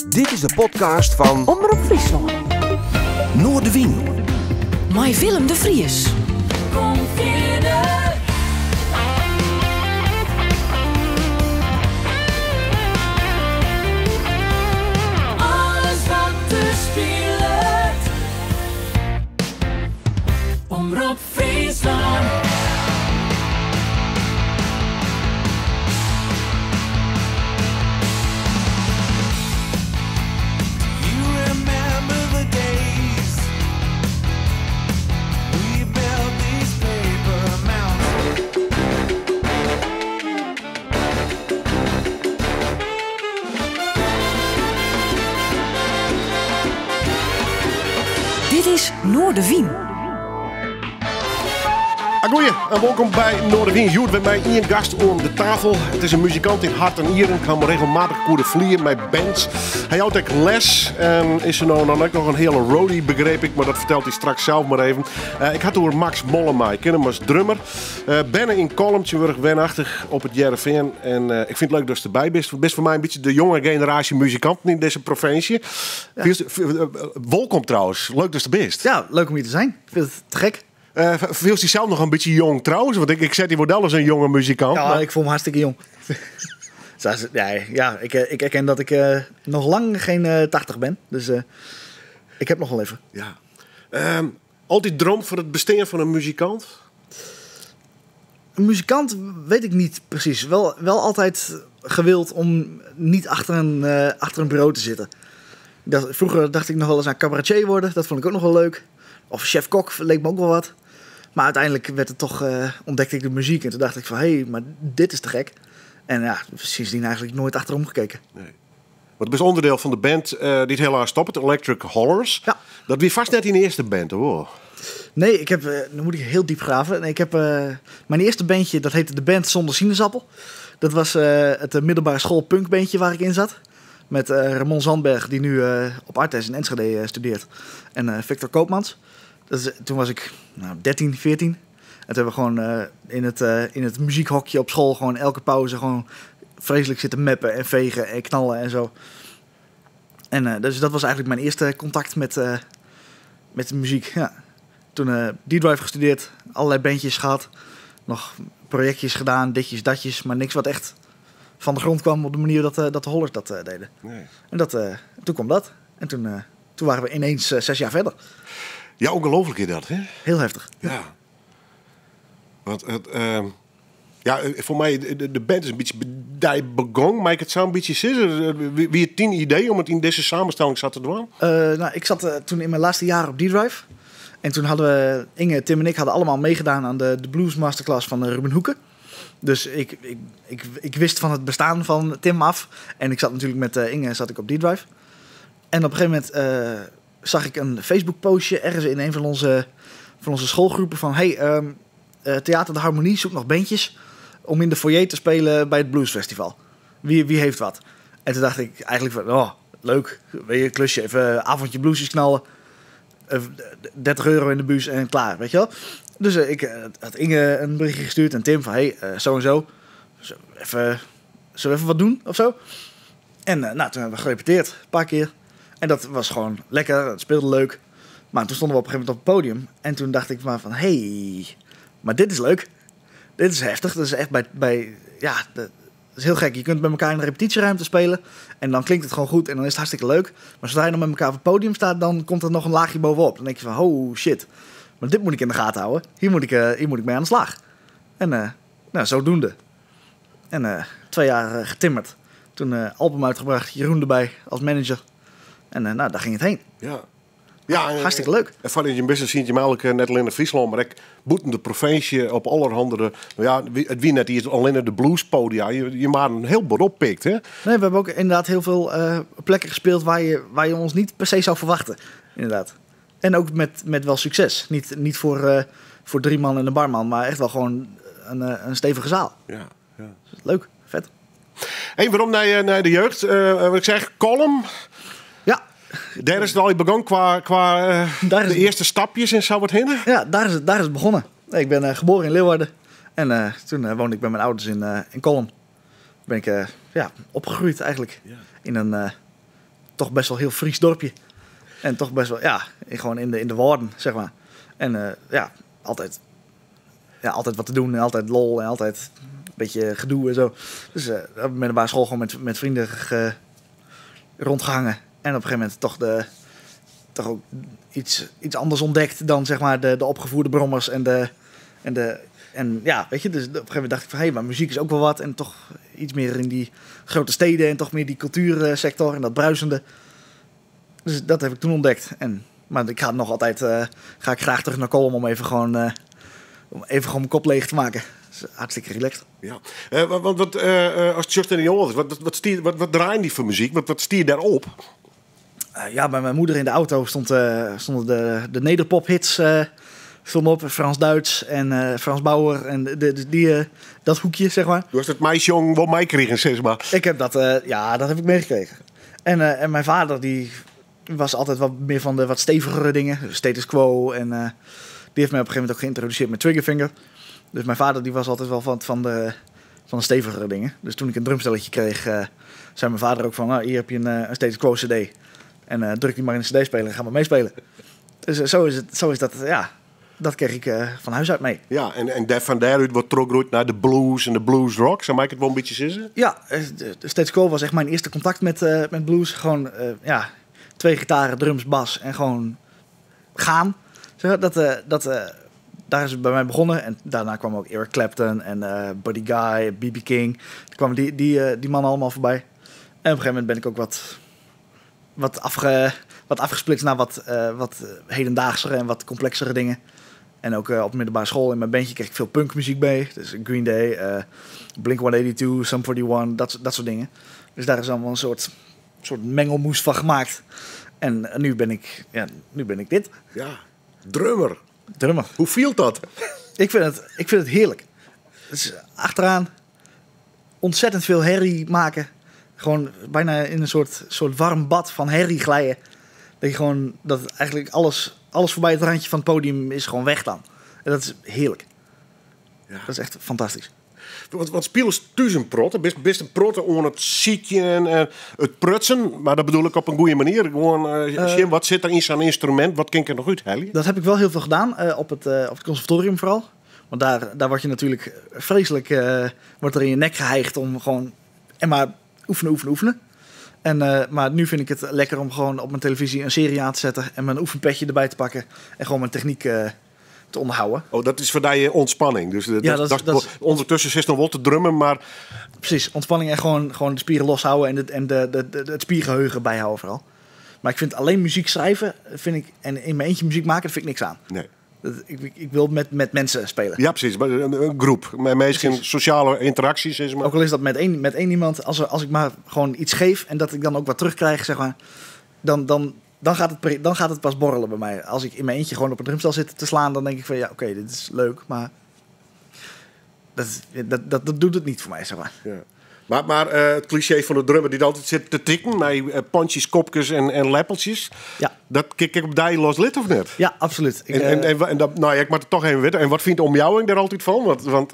Dit is de podcast fan Omrop Fryslân. Noardewyn. Mei Willem de Vries. Kom fierder. Alles wat der spilet. Omrop Fryslân. Dit is Noardewyn. Agoeie en wolkom by Noardewyn. Hjoed wer mei ien gast oan de tafel. It is in muzikant yn hart en ieren, kaam regelmatich oer de flier mei bands. Hy jout ek les en is sa no en dan ek noch in hiele roadie, begreep ik, mar dat fertelt hy straks sels mar even. Eh, ik ha it oer Max Mollema. Ik ken him as drummer. Eh, berne yn Kollum, tsjintwurdich wenachtich op it Hearrenfean. En eh, ik fyn it leuk datst derby bist. Bist foar my in bytsje de jonge generaasje muzikanten yn dizze provinsje. Wolkom trouwens. Leuk datst der bist. Ja, leuk om hier te zijn. Ik vind het te gek. Uh, Fielst dysels noch in bytsje jong trouwens? Want ik set dy wol as in jonge muzikant. Ja, ik voel me hartstikke jong. Ja, ja ik erken dat ik nog lang geen 80 ben. Dus ik heb nog wel even. Ja. Altyd droomd fan it bestean fan in muzikant? Een muzikant weet ik niet precies. Wel altijd gewild om niet achter een bureau te zitten. Vroeger dacht ik nog wel eens aan cabaretier worden. Dat vond ik ook nog wel leuk. Of chef-kok leek me ook wel wat. Maar uiteindelijk werd het toch, ontdekte ik de muziek. En toen dacht ik van, hé, hey, maar dit is te gek. En ja, sindsdien eigenlijk nooit achterom gekeken. Nee. Want het is onderdeel van de band die het helaas stopt, Electric Hollers. Ja. Dat wie vast net in de eerste band, hoor. Nee, ik heb, nu moet ik heel diep graven. Nee, ik heb, mijn eerste bandje, dat heette de Band Zonder Sinaasappel. Dat was het middelbare school punkbandje waar ik in zat. Met Ramon Zandberg, die nu op ArtEZ in Enschede studeert. En Victor Koopmans. Toen was ik 13, 14. En toen hebben we gewoon in het muziekhokje op school gewoon elke pauze gewoon vreselijk zitten meppen en vegen en knallen en zo. En dus dat was eigenlijk mijn eerste contact met de muziek. Ja. Toen D-Drive gestudeerd, allerlei bandjes gehad. Nog projectjes gedaan, ditjes, datjes, maar niks wat echt van de grond kwam op de manier dat de Hollers dat deden. Nee. En toen kwam dat. En toen waren we ineens 6 jaar verder. Ja, ongelooflijk is dat, hè? Heel heftig. Ja. Want het ja, voor mij, de band is een beetje die begon, maar ik het zou een beetje zitten. Wie het 10 idee om het in deze samenstelling zat te doen? Ik zat toen in mijn laatste jaar op D-Drive. En toen hadden we, Inge, Tim en ik hadden allemaal meegedaan aan de Blues Masterclass van Ruben Hoeken. Dus ik wist van het bestaan van Tim af. En ik zat natuurlijk met Inge zat ik op D-Drive. En op een gegeven moment zag ik een Facebook postje ergens in een van onze schoolgroepen van... Hey, Theater de Harmonie zoekt nog bandjes om in de foyer te spelen bij het Blues Festival. Wie heeft wat? En toen dacht ik eigenlijk van, oh, leuk, weet je, klusje, even avondje bluesjes knallen. 30 euro in de bus en klaar, weet je wel. Dus ik had Inge een berichtje gestuurd en Tim van, hey, zo en zo. Zo, even, zullen we even wat doen of zo? En toen hebben we gerepeteerd, een paar keer. En dat was gewoon lekker, het speelde leuk. Maar toen stonden we op een gegeven moment op het podium. En toen dacht ik maar van, hey, maar dit is leuk. Dit is heftig. Dat is echt bij, bij, ja, dat is heel gek. Je kunt met elkaar in een repetitieruimte spelen. En dan klinkt het gewoon goed en dan is het hartstikke leuk. Maar zodra je dan met elkaar op het podium staat, dan komt er nog een laagje bovenop. Dan denk je van, oh shit. Maar dit moet ik in de gaten houden. Hier moet ik mee aan de slag. En zodoende. En 2 jaar getimmerd. Toen album uitgebracht, Jeroen erbij als manager. En daar ging het heen. Ja. Ja, en, hartstikke leuk. En van je business zie je eigenlijk net alleen in Friesland, maar ik boeten de provincie op allerhande. Nou ja, het wie net hier alleen de bluespodia. Je maar een heel bord oppikt, hè? Nee, we hebben ook inderdaad heel veel plekken gespeeld waar je ons niet per se zou verwachten. Inderdaad. En ook met wel succes. Niet voor 3 man en een barman, maar echt wel gewoon een stevige zaal. Ja, ja. Dus leuk, vet. Hey, waarom naar de jeugd? Wat ik zeg, Kollum. Ja. Daar is het al begonnen qua Daar is de het eerste stapjes en zo wat heen? Ja, daar is het begonnen. Ik ben geboren in Leeuwarden. En toen woonde ik bij mijn ouders in Kollum. Ben ik opgegroeid eigenlijk. Ja. In een toch best wel heel Fries dorpje. En toch best wel, ja, gewoon in de Wâlden, zeg maar. En ja, altijd, ja, altijd wat te doen en altijd lol en altijd een beetje gedoe en zo. Dus op de middelbare school gewoon met vrienden rondgehangen. En op een gegeven moment toch ook iets anders ontdekt dan zeg maar de opgevoerde brommers en de, en de, en ja, weet je, dus op een gegeven moment dacht ik van, hé, hey, maar muziek is ook wel wat. En toch iets meer in die grote steden en toch meer die cultuursector en dat bruisende. Dus dat heb ik toen ontdekt. Maar ik ga nog altijd, ga ik graag terug naar Kollum om even gewoon mijn kop leeg te maken. Dat is hartstikke relaxed. Ja. Want wat, als het just in de jongens, wat draaien die voor muziek? Wat stier je daarop? Ja, bij mijn moeder in de auto stonden de nederpop-hits stonden op. Frans Duits en Frans Bauer en dat hoekje, zeg maar. Du hast het meisje wel mij kregen, zeg maar. Ik heb dat, ja, dat heb ik meegekregen. En mijn vader, die was altijd wat meer van de wat stevigere dingen. Status Quo en die heeft mij op een gegeven moment ook geïntroduceerd met Triggerfinger. Dus mijn vader die was altijd wel van de stevigere dingen. Dus toen ik een drumstelletje kreeg, zei mijn vader ook van, nou, hier heb je een Status Quo cd. En druk die maar in de cd-speler en ga maar meespelen. Dus zo is het, zo is dat, ja, dat kreeg ik van huis uit mee. Ja, en daar, van daaruit wordt teruggegroeid naar de blues en de blues rock. Zou ik het wel een beetje zeggen? Ja, de Status Quo was echt mijn eerste contact met blues. Gewoon, ja, 2 gitaren, drums, bas en gewoon gaan. Zeg, daar is het bij mij begonnen. En daarna kwam ook Eric Clapton en Buddy Guy, B.B. King. Daar kwamen die mannen allemaal voorbij. En op een gegeven moment ben ik ook wat afgesplitst naar wat hedendaagsere en wat complexere dingen. En ook op de middelbare school in mijn bandje kreeg ik veel punkmuziek mee. Dus Green Day, Blink-182, Sum 41, dat soort dingen. Dus daar is allemaal een soort mengelmoes van gemaakt. En nu ben ik dit. Ja, drummer. Drummer. Hoe viel dat? Ik vind het heerlijk. Dus achteraan ontzettend veel herrie maken. Gewoon bijna in een soort warm bad van herrie glijden. Dat je gewoon, dat eigenlijk alles voorbij het randje van het podium is gewoon weg dan. En dat is heerlijk. Dat is echt fantastisch. Want spelen thuis een protte? Bist een protte om het ziekje en het prutsen? Maar dat bedoel ik op een goede manier. Gewoon, Jim, wat zit er in zo'n instrument? Wat kan ik er nog uit, Helly? Dat heb ik wel heel veel gedaan, op het conservatorium vooral. Want daar word je natuurlijk vreselijk, wordt er in je nek geheigd om gewoon en maar oefenen, oefenen, oefenen. Maar nu vind ik het lekker om gewoon op mijn televisie een serie aan te zetten en mijn oefenpetje erbij te pakken en gewoon mijn techniek te onderhouden. Oh, dat is voor die ontspanning. Dus Ja, dat dat is ondertussen zit nog wel te drummen, maar Precies, ontspanning en gewoon de spieren loshouden en het spiergeheugen bijhouden vooral. Maar ik vind alleen muziek schrijven, vind ik, en in mijn eentje muziek maken, dat vind ik niks aan. Nee. Ik wil met mensen spelen. Ja, precies. Maar een groep. Met mensen sociale interacties, zeg maar. Ook al is dat met één iemand, als ik maar gewoon iets geef en dat ik dan ook wat terugkrijg, zeg maar, dan gaat het pas borrelen bij mij. Als ik in mijn eentje gewoon op een drumstel zit te slaan, dan denk ik van ja, oké, dit is leuk, maar dat doet het niet voor mij, zeg maar. Ja. Maar het cliché van de drummer die altijd zit te tikken met pandjes, kopjes en lepeltjes. Ja. Dat kijk ik op die los lid of net? Ja, absoluut. Ik, En dat, nou ja, ik moet het toch even weten. En wat vindt om jou daar altijd van? Want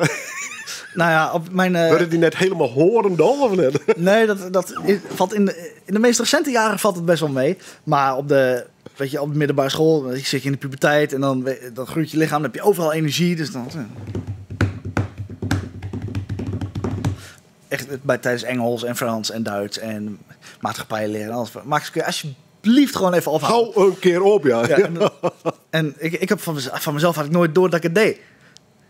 Nou ja, op mijn, worden die net helemaal horendol of net? Nee, dat is, valt in de meest recente jaren valt het best wel mee. Maar op de middelbare school, weet je, zit je in de puberteit en dan groeit je lichaam, dan heb je overal energie. Dus dan, echt tijdens Engels en Frans en Duits en maatschappij leren en alles. Max, kun je alsjeblieft gewoon even ophouden? Hou een keer op, ja. Ja, en ik heb van mezelf had ik nooit door dat ik het deed.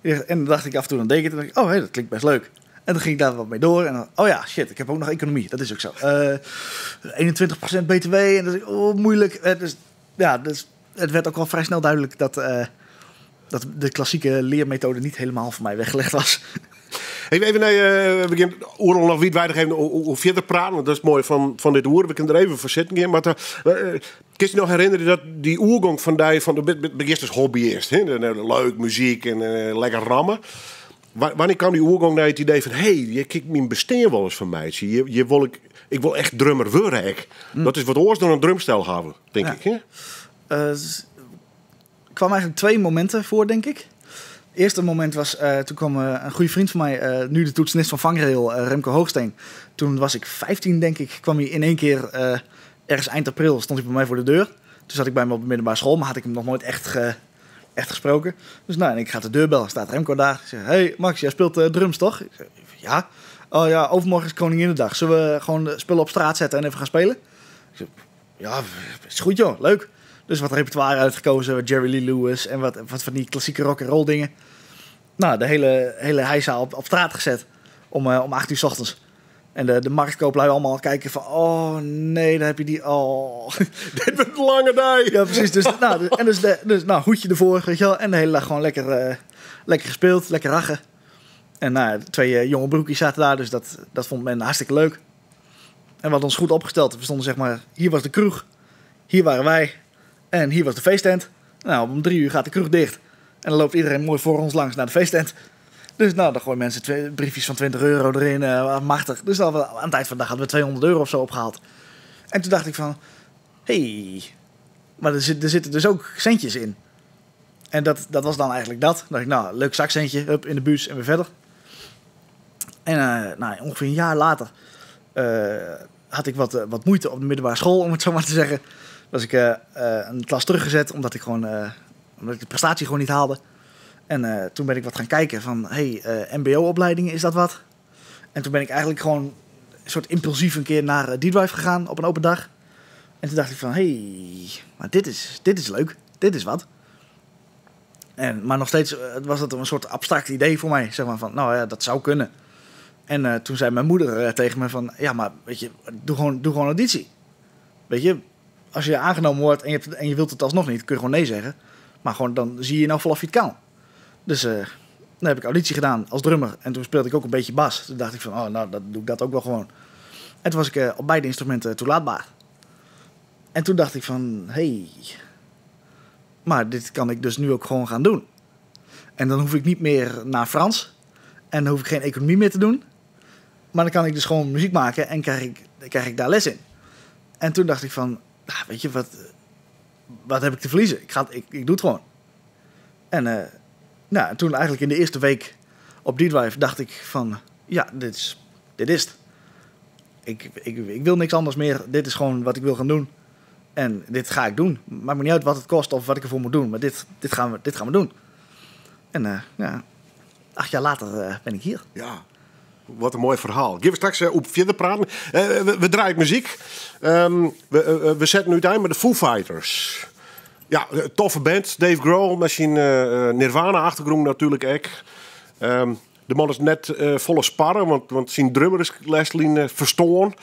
En dan dacht ik af en toe, dan deed ik het en dan dacht ik, oh, hey, dat klinkt best leuk. En dan ging ik daar wat mee door. En dan, oh ja, shit, ik heb ook nog economie. Dat is ook zo. 21% BTW. En dat is, oh, moeilijk. Dus, ja, dus het werd ook al vrij snel duidelijk dat de klassieke leermethode niet helemaal voor mij weggelegd was. Even, even naar, we gaan oorlog nog niet weinig even hoe verder praten, want dat is mooi van dit oer. We kunnen er even voor zitten gaan. Maar kun je je nog herinneren dat die oergang van die, van de begint als hobbyist, hè? De leuk muziek en lekker rammen. Wanneer kwam die oergang naar het idee van, hey, je kijkt mijn bestaan wel eens van mij. Zie je, je wil ik, ik wil echt drummer worden, ik. Dat is wat oors dan een drumstel hebben, denk ik. Hè? Er kwamen eigenlijk 2 momenten voor, denk ik. Het eerste moment was, toen kwam een goede vriend van mij, nu de toetsenist van Vangrail, Remco Hoogsteen. Toen was ik 15, denk ik, kwam hij in één keer Ergens eind april stond hij bij mij voor de deur. Toen zat ik bij hem op de middelbare school, maar had ik hem nog nooit echt gesproken. Dus nou, en ik ga de deur bellen, staat Remco daar. Ik zeg, hey Max, jij speelt drums toch? Ik zeg, ja. Oh ja, overmorgen is Koninginnedag. Zullen we gewoon de spullen op straat zetten en even gaan spelen? Ik zeg, ja, is goed joh, leuk. Dus wat repertoire uitgekozen, Jerry Lee Lewis en wat van die klassieke rock and roll dingen. Nou, de hele heisa op straat gezet om 8 uur 's ochtends. En de marktkooplui allemaal kijken van, oh nee, daar heb je die, oh. Dit wordt een lange dag. Ja, precies. Dus, nou, en dus, de, dus, nou, hoedje ervoor, weet je wel. En de hele dag gewoon lekker gespeeld, lekker rachen. En nou, 2 jonge broekjes zaten daar, dus dat vond men hartstikke leuk. En we hadden ons goed opgesteld. We stonden, hier was de kroeg, hier waren wij en hier was de feesttent. Nou, om 3 uur gaat de kroeg dicht. En dan loopt iedereen mooi voor ons langs naar de feesttent. Dus dan gooien mensen 2 briefjes van twintig euro erin, machtig. Dus dan, aan het eind van de dag hadden we tweehonderd euro of zo opgehaald. En toen dacht ik van, hey, maar er zitten dus ook centjes in. En dat was dan eigenlijk dat. Dan dacht ik, nou, leuk zakcentje, hup, in de bus en weer verder. En ongeveer een jaar later had ik wat moeite op de middelbare school, om het zo maar te zeggen. Was ik een klas teruggezet, omdat ik de prestatie gewoon niet haalde. En toen ben ik wat gaan kijken van, hey, M B O-opleidingen, is dat wat? En toen ben ik eigenlijk gewoon een soort impulsief een keer naar D-Drive gegaan op een open dag. En toen dacht ik van, hey, maar dit is leuk, dit is wat. Maar nog steeds was dat een soort abstract idee voor mij, van, nou ja, dat zou kunnen. En toen zei mijn moeder tegen me van, ja, maar weet je, doe gewoon auditie. Weet je, als je aangenomen wordt en je wilt het alsnog niet, kun je gewoon nee zeggen. Maar gewoon, dan zie je nou vanaf je het kan. Dus dan heb ik auditie gedaan als drummer. En toen speelde ik ook een beetje bas. Toen dacht ik van, oh, nou, dat doe ik dat ook wel gewoon. En toen was ik op beide instrumenten toelaatbaar. En toen dacht ik van, hey, maar dit kan ik dus nu ook gewoon gaan doen. En dan hoef ik niet meer naar Frans. En dan hoef ik geen economie meer te doen. Maar dan kan ik dus gewoon muziek maken en krijg ik daar les in. En toen dacht ik van, nou, weet je, wat heb ik te verliezen? Ik doe het gewoon. En toen eigenlijk in de eerste week op D-Drive dacht ik van, ja, dit is het. Ik wil niks anders meer. Dit is gewoon wat ik wil gaan doen. En dit ga ik doen. Maakt me niet uit wat het kost of wat ik ervoor moet doen. Maar dit gaan we doen. En 8 jaar later ben ik hier. Ja, wat een mooi verhaal. Ik ga straks op verder praten. We draaien muziek. We zetten nu het aan met de Foo Fighters. Ja, toffe band. Dave Grohl met zijn Nirvana-achtergrond natuurlijk ook. De man is net volle sparren, want zijn drummer is Leslie verstoorn.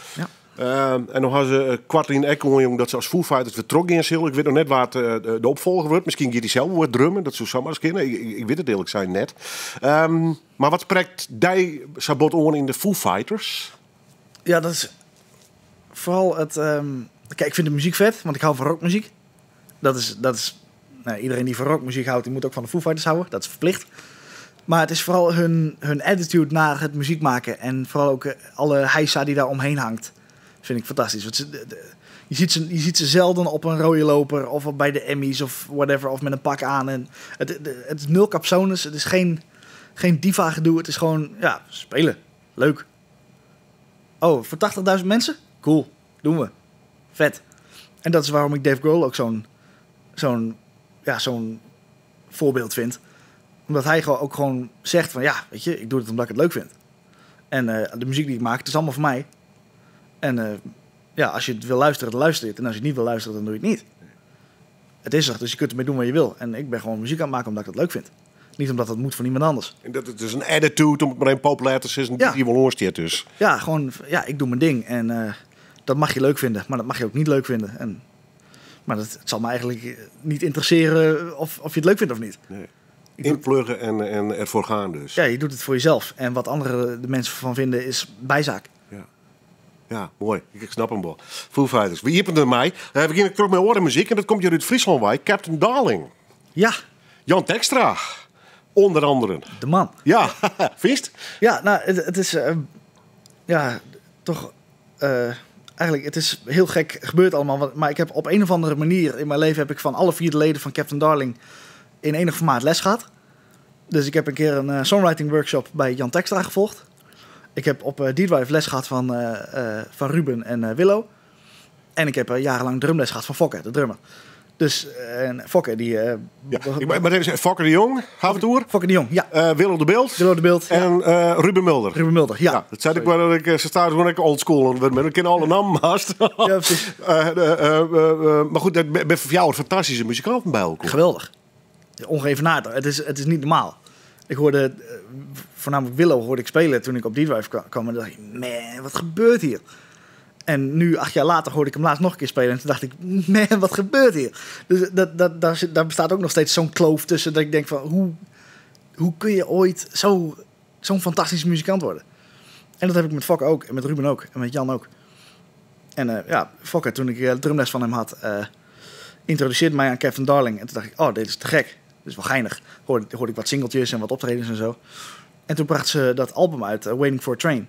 En dan hadden ze kwartlien ook gewoon, jong, dat ze als Foo Fighters weer terug gaan zullen. Ik weet nog net waar het de opvolger wordt. Misschien gaat hij zelf wat drummen, dat zou zomaar eens kunnen. Ik weet het eerlijk zijn net. Maar wat spreekt die Sabot oor in de Foo Fighters? Ja, dat is vooral het... Ik vind de muziek vet, want ik hou van rockmuziek. Dat is, dat is, nou, iedereen die van rockmuziek houdt, die moet ook van de Foo Fighters houden. Dat is verplicht. Maar het is vooral hun attitude naar het muziek maken. En vooral ook alle heisa die daar omheen hangt. Vind ik fantastisch. Want je ziet ze zelden op een rode loper of bij de Emmys of whatever. Of met een pak aan. En het is nul capsones. Het is geen diva gedoe. Het is gewoon, ja, spelen. Leuk. Oh, voor 80.000 mensen? Cool. Doen we. Vet. En dat is waarom ik Dave Grohl ook zo'n voorbeeld vind. Omdat hij ook gewoon zegt van, ja, weet je, ik doe het omdat ik het leuk vind. En de muziek die ik maak, het is allemaal voor mij. En als je het wil luisteren, dan luister je het. En als je het niet wil luisteren, dan doe je het niet. Het is er, dus je kunt ermee doen wat je wil. En ik ben gewoon muziek aan het maken omdat ik dat leuk vind. Niet omdat dat moet van iemand anders. En dat het dus een attitude, om het maar een populair te zeggen, die wel oorstiert dus. Ja, gewoon, ja, ik doe mijn ding. En dat mag je leuk vinden, maar dat mag je ook niet leuk vinden. Maar het zal me eigenlijk niet interesseren of je het leuk vindt of niet. Nee. Ik doe Inpluggen en ervoor gaan dus. Ja, je doet het voor jezelf. En wat anderen de mensen van vinden is bijzaak. Ja, ja, mooi. Ik snap hem wel. Foo Fighters. We hebben er mij. We beginnen terug met orenmuziek en dat komt hier uit Friesland bij. Captain Darling. Jan Tekstra. Onder andere. De man. Ja, vist? Ja, nou, het, het is ja, toch, eigenlijk, het is heel gek gebeurd allemaal. Maar ik heb op een of andere manier in mijn leven heb ik van alle 4 de leden van Captain Darling in enig formaat les gehad. Dus ik heb een keer een songwriting workshop bij Jan Tekstra gevolgd. Ik heb op D-Drive les gehad van Ruben en Willow. En ik heb jarenlang drumles gehad van Fokke, de drummer. Dus en Fokke, die... Ja, ik, maar even zeggen, Fokke de Jong, gaan we het oer? Fokke de Jong, ja. Willem de Beeld. Willem de Beeld, ja. En Ruben Mulder. Ruben Mulder, ja. Ja, dat zei ik maar dat ik ze staan gewoon ik oldschool en we kennen alle namen haast. Ja, precies. Maar goed, dat ben voor jou een fantastische muzikanten bij elkaar. Geweldig. Ongeëvenaard. Het is niet normaal. Ik hoorde, voornamelijk Willow hoorde ik spelen toen ik op D-Drive kwam. En dacht ik, man, wat gebeurt hier? En nu, 8 jaar later, hoorde ik hem laatst nog een keer spelen. En toen dacht ik, man, wat gebeurt hier? Dus daar bestaat ook nog steeds zo'n kloof tussen. Dat ik denk van, hoe kun je ooit zo'n fantastische muzikant worden? En dat heb ik met Fokke ook. En met Ruben ook. En met Jan ook. En Fokke, toen ik drumles van hem had, introduceerde mij aan Captain Darling. En toen dacht ik, oh, dit is te gek. Dit is wel geinig. Hoorde ik wat singeltjes en wat optredens en zo. En toen bracht ze dat album uit, Waiting for a Train.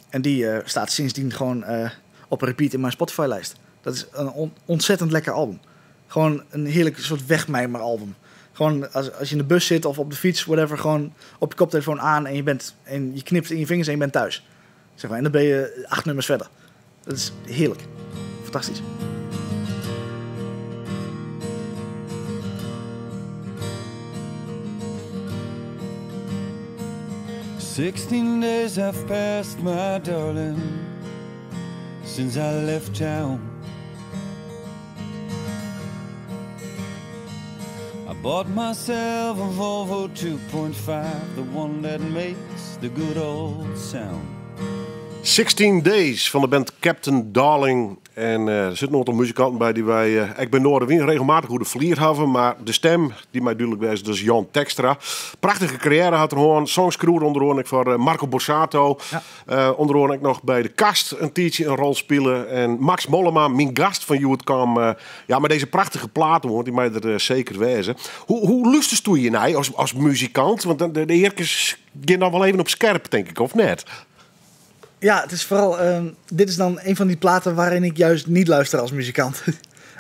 En die staat sindsdien gewoon op repeat in mijn Spotify-lijst. Dat is een ontzettend lekker album. Gewoon een heerlijk soort wegmijmer-album. Gewoon als je in de bus zit of op de fiets, whatever, gewoon op je koptelefoon aan en je knipt in je vingers en je bent thuis. En dan ben je 8 nummers verder. Dat is heerlijk. Fantastisch. 16 days have passed, my darling, since I left town. I bought myself a Volvo 2.5, the one that makes the good old sound. 16 Days van de band Captain Darling. En er zitten nog een aantal muzikanten bij die wij ik ben Noardewyn regelmatig hoe de vlier hebben. Maar de stem die mij duidelijk was, dat is Jan Tekstra. Prachtige carrière had er gewoon. Songscrew onder andere voor Marco Borsato. Onder andere ik nog bij de Kast een tijdje een rol spelen. En Max Mollema, mijn gast van Joet kwam. Ja, maar deze prachtige platen, hoor, die mij er zeker wezen. Hoe luistert u je nou als muzikant? Want de heerkens gaan dan wel even op scherp, denk ik, of net? Ja, het is vooral... dit is dan een van die platen waarin ik juist niet luister als muzikant.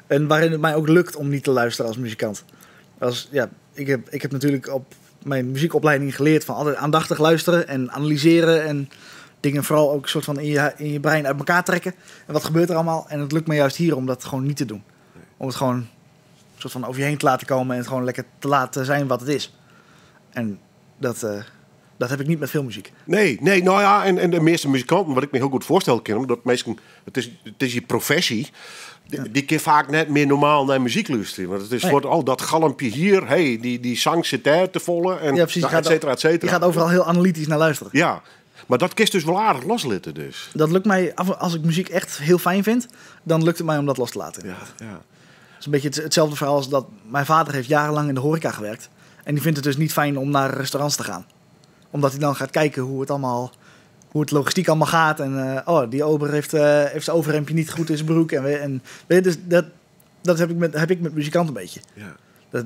En waarin het mij ook lukt om niet te luisteren als muzikant. Ik heb natuurlijk op mijn muziekopleiding geleerd van altijd aandachtig luisteren en analyseren. En dingen vooral ook soort van in je brein uit elkaar trekken. En wat gebeurt er allemaal? En het lukt me juist hier om dat gewoon niet te doen. Om het gewoon soort van over je heen te laten komen en het gewoon lekker te laten zijn wat het is. En dat heb ik niet met veel muziek. Nee, nee, nou ja, en de meeste muzikanten, wat ik me heel goed voorstellen kan, omdat meestal, het is je professie, die keer vaak net meer normaal naar muziek luisteren. Want het is voor al dat galmpje hier, hey, die zang zit daar te volle en Ja, precies. nou, et cetera, et cetera. Je gaat overal heel analytisch naar luisteren. Ja, maar dat kist dus wel aardig loslitten dus. Dat lukt mij, als ik muziek echt heel fijn vind, dan lukt het mij om dat los te laten. Het is een beetje hetzelfde verhaal als dat mijn vader heeft jarenlang in de horeca gewerkt. En die vindt het dus niet fijn om naar restaurants te gaan. Omdat hij dan gaat kijken hoe het logistiek allemaal gaat. En oh, die ober heeft zijn overhemdje niet goed in zijn broek. En weet je, dus dat heb ik met muzikanten een beetje.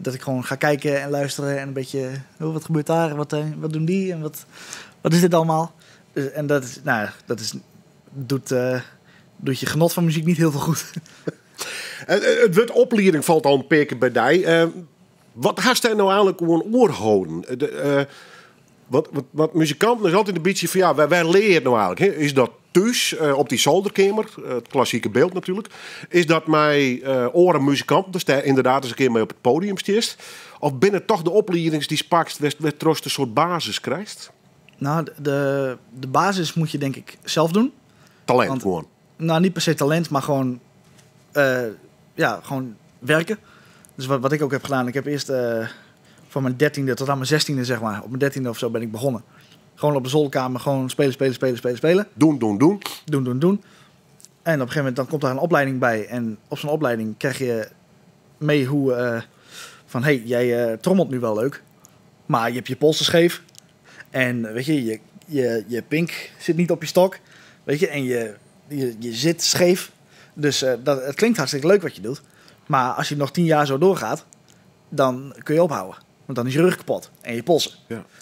Dat ik gewoon ga kijken en luisteren en een beetje, oh, wat gebeurt daar? Wat doen die? En wat is dit allemaal? Dus, en dat is, nou, dat is, doet doet je genot van muziek niet heel veel goed. Het woord opleiding valt al een paar keer bij die. Wat gaat daar nou eigenlijk gewoon oorhouden? Wat muzikanten is altijd een beetje van, ja, wij leren nou eigenlijk. Hè? Is dat thuis, op die zolderkamer, het klassieke beeld natuurlijk. Is dat mijn oren muzikant, dus daar inderdaad eens een keer mee op het podium stiert? Of binnen toch de opleidings die spakst, werd troost een soort basis krijgt? Nou, de basis moet je denk ik zelf doen. Talent gewoon? Nou, niet per se talent, maar gewoon werken. Dus wat ik ook heb gedaan, ik heb eerst van mijn 13e tot aan mijn 16e, zeg maar. Op mijn 13e of zo ben ik begonnen. Gewoon op de zolderkamer, gewoon spelen, spelen, spelen, spelen, spelen. Doen, doen, doen. Doen, doen, doen. En op een gegeven moment dan komt daar een opleiding bij. En op zo'n opleiding krijg je mee hoe van, hey, jij trommelt nu wel leuk, maar je hebt je polsen scheef. En je pink zit niet op je stok. En je zit scheef. Dus het klinkt hartstikke leuk wat je doet. Maar als je nog 10 jaar zo doorgaat, dan kun je ophouden. Want dan is je rug kapot en je polsen.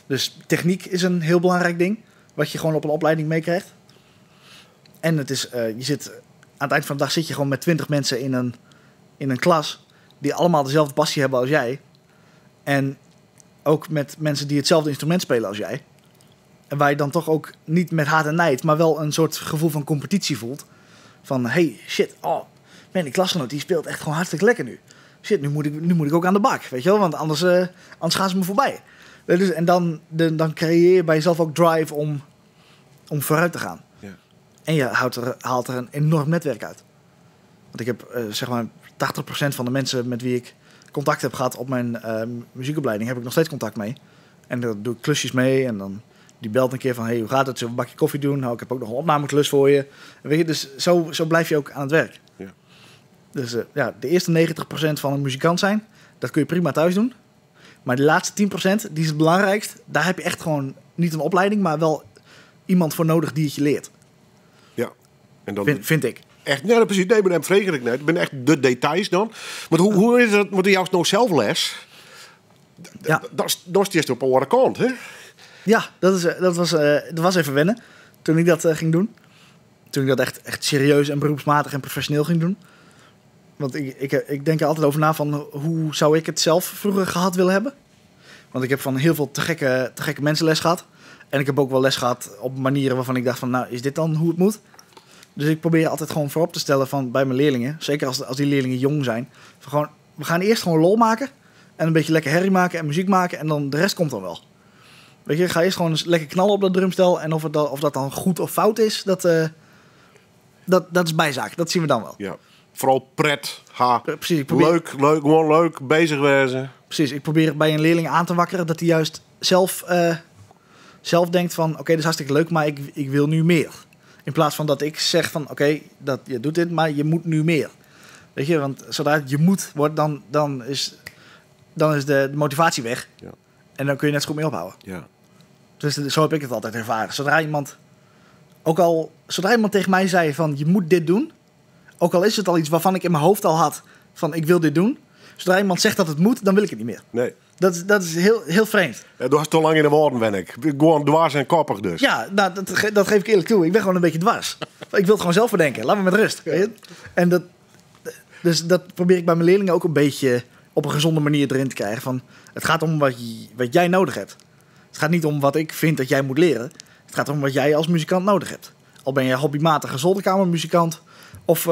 Dus techniek is een heel belangrijk ding. Wat je gewoon op een opleiding meekrijgt. En het is, je zit, aan het eind van de dag zit je gewoon met 20 mensen in een klas. Die allemaal dezelfde passie hebben als jij. En ook met mensen die hetzelfde instrument spelen als jij. En waar je dan toch ook niet met haat en nijd, maar wel een soort gevoel van competitie voelt. Van, hey, shit, oh, Man, die klasgenoot die speelt echt gewoon hartstikke lekker nu. Shit, nu moet ik ook aan de bak, weet je wel? Want anders gaan ze me voorbij. Dus, en dan creëer je bij jezelf ook drive om vooruit te gaan. En je haalt er een enorm netwerk uit. Want ik heb zeg maar 80% van de mensen met wie ik contact heb gehad op mijn muziekopleiding, heb ik nog steeds contact mee. En daar doe ik klusjes mee en dan die belt een keer van, hey, hoe gaat het? Zullen we een bakje koffie doen? Nou, ik heb ook nog een opnameklus voor je. En weet je, dus zo blijf je ook aan het werk. Dus de eerste 90% van een muzikant zijn, dat kun je prima thuis doen. Maar de laatste 10%, die is het belangrijkst. Daar heb je echt gewoon niet een opleiding, maar wel iemand voor nodig die het je leert. Ja. En dan Vind ik. Echt, nee, precies. Nee, maar dat vreeg ik net. Ik ben echt de details dan. Maar hoe is dat? Want jou is nou zelf les. Dat is eerst op de andere kant, hè? Ja, dat was even wennen toen ik dat ging doen. Toen ik dat echt serieus en beroepsmatig en professioneel ging doen. Want ik denk er altijd over na van hoe zou ik het zelf vroeger gehad willen hebben. Want ik heb van heel veel te gekke mensen les gehad. En ik heb ook wel les gehad op manieren waarvan ik dacht van, nou, is dit dan hoe het moet? Dus ik probeer altijd gewoon voorop te stellen van bij mijn leerlingen. Zeker als die leerlingen jong zijn. Van gewoon, we gaan eerst gewoon lol maken. En een beetje lekker herrie maken en muziek maken. En dan de rest komt dan wel. Weet je, ga eerst gewoon eens lekker knallen op dat drumstel. En of dat dan goed of fout is, dat is bijzaak. Dat zien we dan wel. Ja, vooral pret, ha. Precies, ik probeer Leuk, leuk, gewoon leuk, bezig wezen. Precies, ik probeer bij een leerling aan te wakkeren dat hij juist zelf denkt van, oké, dat is hartstikke leuk, maar ik wil nu meer. In plaats van dat ik zeg van, oké, je doet dit, maar je moet nu meer. Weet je, want zodra het je moet wordt, dan is de motivatie weg. En dan kun je net zo goed mee ophouden. Dus zo heb ik het altijd ervaren. Zodra iemand, ook al, zodra iemand tegen mij zei van, je moet dit doen, ook al is het al iets waarvan ik in mijn hoofd al had van, ik wil dit doen. Zodra iemand zegt dat het moet, dan wil ik het niet meer. Dat is heel, heel vreemd. Ja, du hast te lang in de woorden, ben ik. Gewoon dwars en koppig dus. Ja, nou, dat geef ik eerlijk toe. Ik ben gewoon een beetje dwars. Ik wil het gewoon zelf bedenken. Laat me met rust. Weet je? En dat, dus dat probeer ik bij mijn leerlingen ook een beetje op een gezonde manier erin te krijgen. Van, het gaat om wat jij nodig hebt. Het gaat niet om wat ik vind dat jij moet leren. Het gaat om wat jij als muzikant nodig hebt. Al ben je hobbymatige zolderkamermuzikant of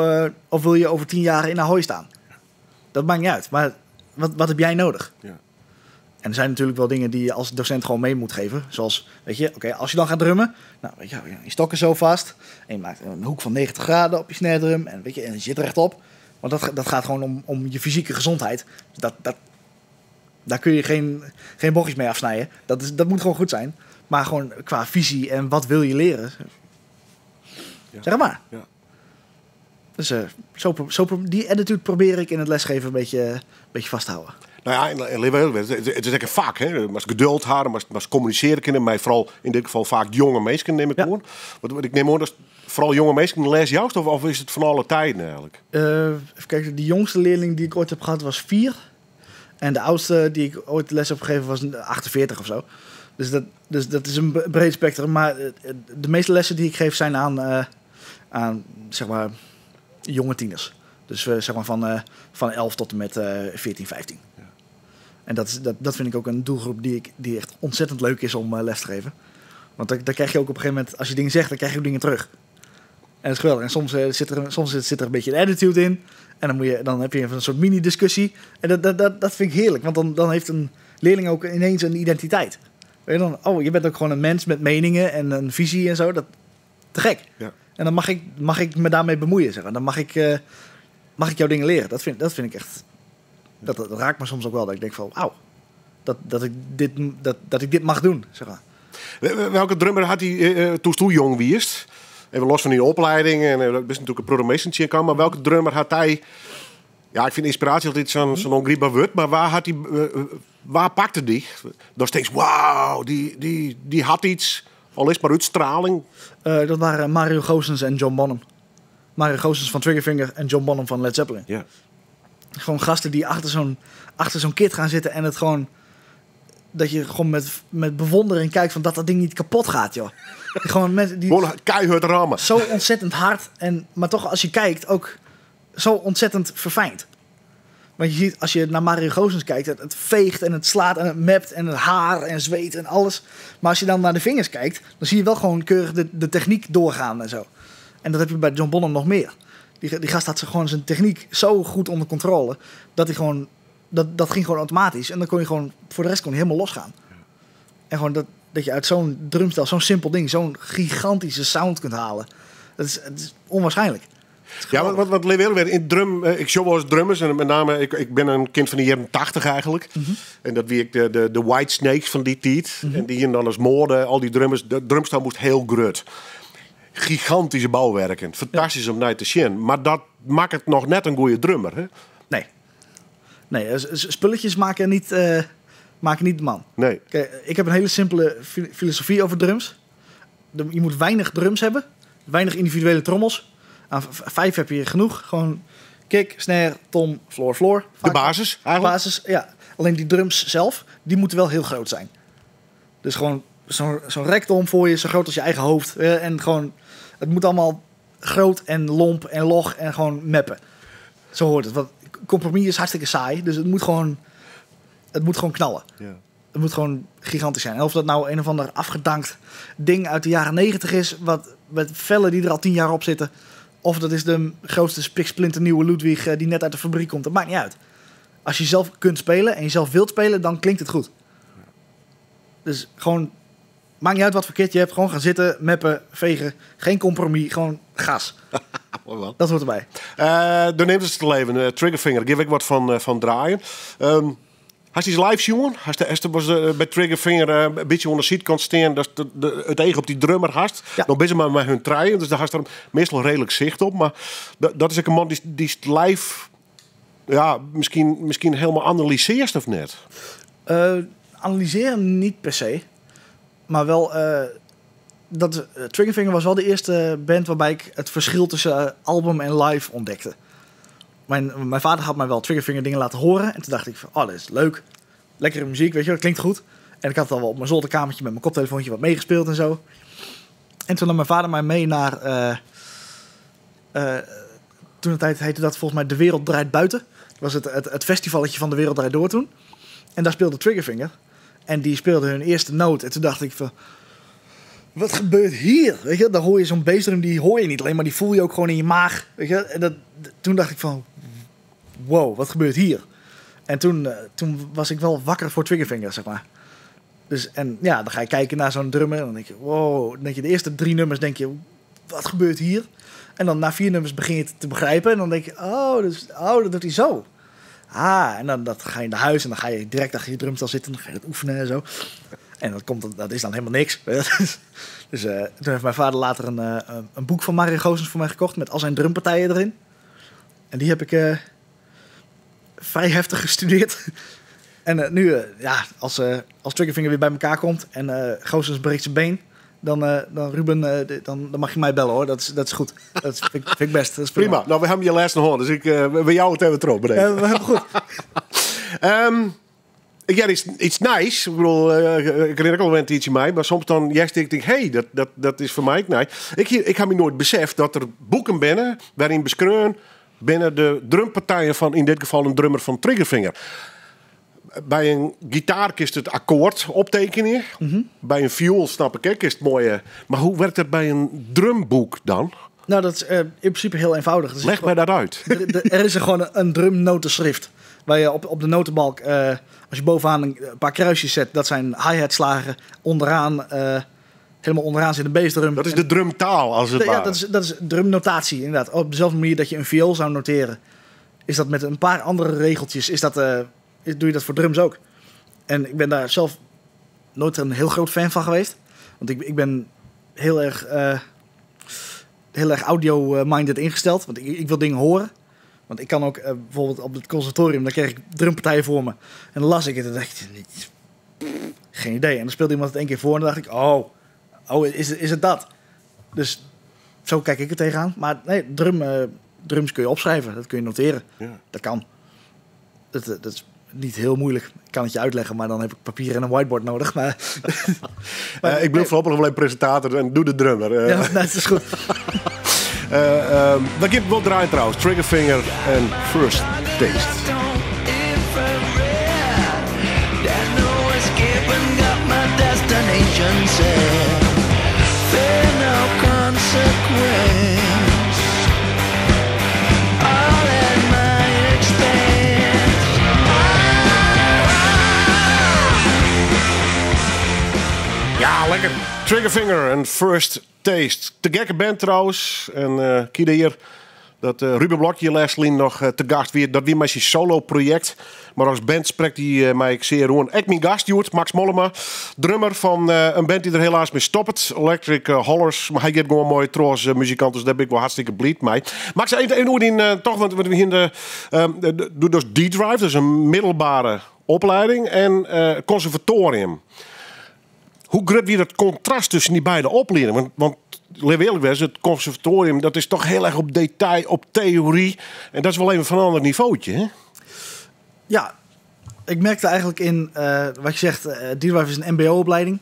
wil je over 10 jaar in Ahoy staan. Dat maakt niet uit. Maar wat heb jij nodig? En er zijn natuurlijk wel dingen die je als docent gewoon mee moet geven. Zoals, oké, als je dan gaat drummen. Nou, je stokken zo vast. En je maakt een hoek van 90 graden op je snare drum. En, en je zit rechtop. Want dat gaat gewoon om je fysieke gezondheid. Dus daar kun je geen bochtjes mee afsnijden. Dat moet gewoon goed zijn. Maar gewoon qua visie en wat wil je leren. Zeg maar. Dus die attitude probeer ik in het lesgeven een beetje vast te houden. Nou ja, en leven heel, het is echt een vak, hè. Maar geduld houden, maar communiceren kunnen, maar vooral in dit geval vaak jonge mensen neem ik aan. Want ik neem aan dat vooral jonge mensen les juist, of is het van alle tijden eigenlijk? Even kijken, de jongste leerling die ik ooit heb gehad was 4. En de oudste die ik ooit les heb gegeven was 48 of zo. Dus dat is een breed spectrum. Maar de meeste lessen die ik geef zijn aan jonge tieners. Dus van 11 tot en met 14, 15. En dat vind ik ook een doelgroep die echt ontzettend leuk is om les te geven. Want daar krijg je ook op een gegeven moment, als je dingen zegt, dan krijg je ook dingen terug. En dat is geweldig. En soms zit er een beetje een attitude in. En dan heb je even een soort mini-discussie. En dat vind ik heerlijk. Want dan heeft een leerling ook ineens een identiteit. Weet je dan, oh, je bent ook gewoon een mens met meningen en een visie en zo. Dat, te gek. En dan mag ik me daarmee bemoeien. Zeg maar. Dan mag ik jouw dingen leren. Dat vind ik echt... Dat raakt me soms ook wel. Dat ik denk van, wauw. Dat ik dit mag doen. Zeg maar. Welke drummer had hij toen toen jong wierst? Even los van die opleiding. En dat is natuurlijk een programmation kan. Maar welke drummer had hij... Ja, ik vind inspiratie altijd zo'n ongrijpbaar woord. Maar waar had hij waar pakte die? Dan steeds, wauw, die had iets. Al is het maar uitstraling. Dat waren Mario Goossens en John Bonham. Mario Goossens van Triggerfinger en John Bonham van Led Zeppelin. Gewoon gasten die achter zo'n kit gaan zitten en het gewoon... Dat je gewoon met bewondering kijkt van dat dat ding niet kapot gaat, joh. Gewoon mensen die Gewoon keihard rammen. Zo ontzettend hard. Maar toch als je kijkt ook zo ontzettend verfijnd. Want je ziet, als je naar Mario Goossens kijkt, het veegt en het slaat en het mept en het haar en zweet en alles. Maar als je dan naar de vingers kijkt, dan zie je wel gewoon keurig de techniek doorgaan en zo. En dat heb je bij John Bonham nog meer. Die, die gast had gewoon zijn techniek zo goed onder controle. Dat hij gewoon. Dat, dat ging gewoon automatisch. En dan kon je gewoon. Voor de rest kon hij helemaal losgaan. En gewoon dat, dat je uit zo'n drumstel, zo'n simpel ding, zo'n gigantische sound kunt halen. Dat is, het is onwaarschijnlijk. Ja, want wat, wat weer in drum, ik show wel eens drummers en met name, ik ben een kind van de jaren 80 eigenlijk. En dat wie ik de White Snakes van die tijd. En die hier dan als moorden, al die drummers, de drumstel moest heel groot. Gigantische bouwwerken, fantastisch om naar te zien. Maar dat maakt het nog net een goede drummer, hè? Nee. Nee, spulletjes maken niet de man. Nee. Kijk, ik heb een hele simpele filosofie over drums. Je moet weinig drums hebben. Weinig individuele trommels. Aan 5 heb je genoeg. Gewoon kick, snare, tom, floor, floor. De Vaak basis eigenlijk? Basis, ja. Alleen die drums zelf, die moeten wel heel groot zijn. Dus gewoon zo'n rektom voor je, zo groot als je eigen hoofd. En gewoon, het moet allemaal groot en lomp en log en gewoon meppen. Zo hoort het. Want compromis is hartstikke saai. Dus het moet gewoon knallen. Het moet gewoon gigantisch zijn. En of dat nou een of ander afgedankt ding uit de jaren 90 is, wat met vellen die er al 10 jaar op zitten, of dat is de grootste spiksplinternieuwe Ludwig die net uit de fabriek komt. Dat maakt niet uit. Als je zelf kunt spelen en je zelf wilt spelen, dan klinkt het goed. Dus gewoon, maakt niet uit wat voor kit je hebt. Gewoon gaan zitten, meppen, vegen. Geen compromis, gewoon gas. Mooi man. Dat hoort erbij. De neemt het te leven. Triggerfinger, daar geef ik wat van draaien. Hast iets live, jongen? Hast de, hast de, was de, bij Triggerfinger een beetje onder de zijkant staan, dat het eigen op die drummer hast. Dan ben ze maar met hun treien, dus daar hast er meestal redelijk zicht op. Maar dat is ook een man die live, ja, misschien helemaal analyseert of net? Analyseren niet per se, maar wel dat Triggerfinger was wel de eerste band waarbij ik het verschil tussen album en live ontdekte. Mijn vader had mij wel Triggerfinger dingen laten horen. En toen dacht ik van, oh, dat is leuk. Lekkere muziek, weet je wel, dat klinkt goed. En ik had al wel op mijn zolderkamertje met mijn koptelefoontje wat meegespeeld en zo. En toen nam mijn vader mij mee naar... toen de tijd heette dat volgens mij De Wereld Draait Buiten. Dat was het festivalletje van De Wereld Draait Door toen. En daar speelde Triggerfinger. En die speelde hun eerste noot. En toen dacht ik van, wat gebeurt hier? Weet je, dan hoor je zo'n bassdrum, die hoor je niet alleen, maar die voel je ook gewoon in je maag. Weet je? En toen dacht ik van, wow, wat gebeurt hier? En toen was ik wel wakker voor Triggerfinger. Dan ga je kijken naar zo'n drummer en dan denk je, wow. Dan denk je, de eerste 3 nummers denk je, wat gebeurt hier? En dan na 4 nummers begin je het te begrijpen en dan denk je, oh, dat doet hij zo. Ah, en dan dat ga je naar huis en dan ga je direct achter je drumstel zitten en dan ga je dat oefenen en zo. En dat is dan helemaal niks. Dus toen heeft mijn vader later een boek van Mario Goossens voor mij gekocht met al zijn drumpartijen erin. En die heb ik vrij heftig gestudeerd. En nu ja, als Triggerfinger weer bij elkaar komt en Goossens breekt zijn been, dan Ruben, dan mag je mij bellen hoor. Dat is goed. Dat vind ik best. Dat is prima. Prima. We hebben je les nog hoor, dus we jou het even erop bedenken. Ja, we hebben goed. Ik heb iets nice. Ik ik herinner ook al een tijdje mij, maar soms dan juist ik denk, hey, dat is voor mij ook nice. Ik heb me nooit beseft dat er boeken binnen waarin beschreven binnen de drumpartijen van, in dit geval een drummer van Triggerfinger. Bij een gitaar is het akkoord optekenen. Bij een viool snap ik, hè, is het mooie. Maar hoe werkt dat bij een drumboek dan? Dat is in principe heel eenvoudig. Dus Leg mij dat uit. Er is er gewoon een drumnotenschrift. Waar je op de notenbalk, als je bovenaan een paar kruisjes zet, dat zijn hi-hat slagen. Helemaal onderaan zit een bassdrum. Dat is de drumtaal, als het ware. Dat is drumnotatie, inderdaad. Op dezelfde manier dat je een viool zou noteren, is dat met een paar andere regeltjes, doe je dat voor drums ook. En ik ben daar zelf nooit een heel groot fan van geweest. Want ik ben heel erg audio-minded ingesteld. Want ik wil dingen horen. Want ik kan ook bijvoorbeeld op het conservatorium, daar kreeg ik drumpartijen voor me. En dan las ik het en dacht ik, geen idee. En dan speelde iemand het 1 keer voor en dan dacht ik, oh, is het dat? Dus zo kijk ik er tegenaan. Maar nee, drums kun je opschrijven, dat kun je noteren. Dat kan. Dat is niet heel moeilijk. Ik kan het je uitleggen, maar dan heb ik papier en een whiteboard nodig. Maar Ik blijf voorlopig nog wel een presentator en doe de drummer. Ja, nee, dat is goed. Dat geeft wel draaien trouwens. Triggerfinger en First Taste. Destination set. Fear no consequence. Lekker. Triggerfinger en First Taste. Te gekke band trouwens. En uh, hier dat eh, Ruben Blok hjir lêstlyn noch eh, te gast wie. Dat wie mei syn solo-projekt. Mar as band sprekt hy eh, my ek sear oan. Ek myn gast hjoed, Max Mollema. Drummer fan in band dy't der helaas mei stoppet. Electric Hollers. Mar hy giet gewoan moai troch as muzikant, dus dêr bin ik wol hartstikke bliid mei. Max, even oer dyn, toch, want we hiene de, doe dus D-Drive, dus in middelbere oplieding en konservatorium. Hoe grut wie dat kontrast tusken dy beide opliedingen? Want litte we earlik wêze, it konservatorium dat is toch hiel erch op detail, op teory. En dat is wol even fan in oar nivootje, hè? Ja, ik merkte eigenlijk in, wat je zegt, D-Drive is een mbo-opleiding.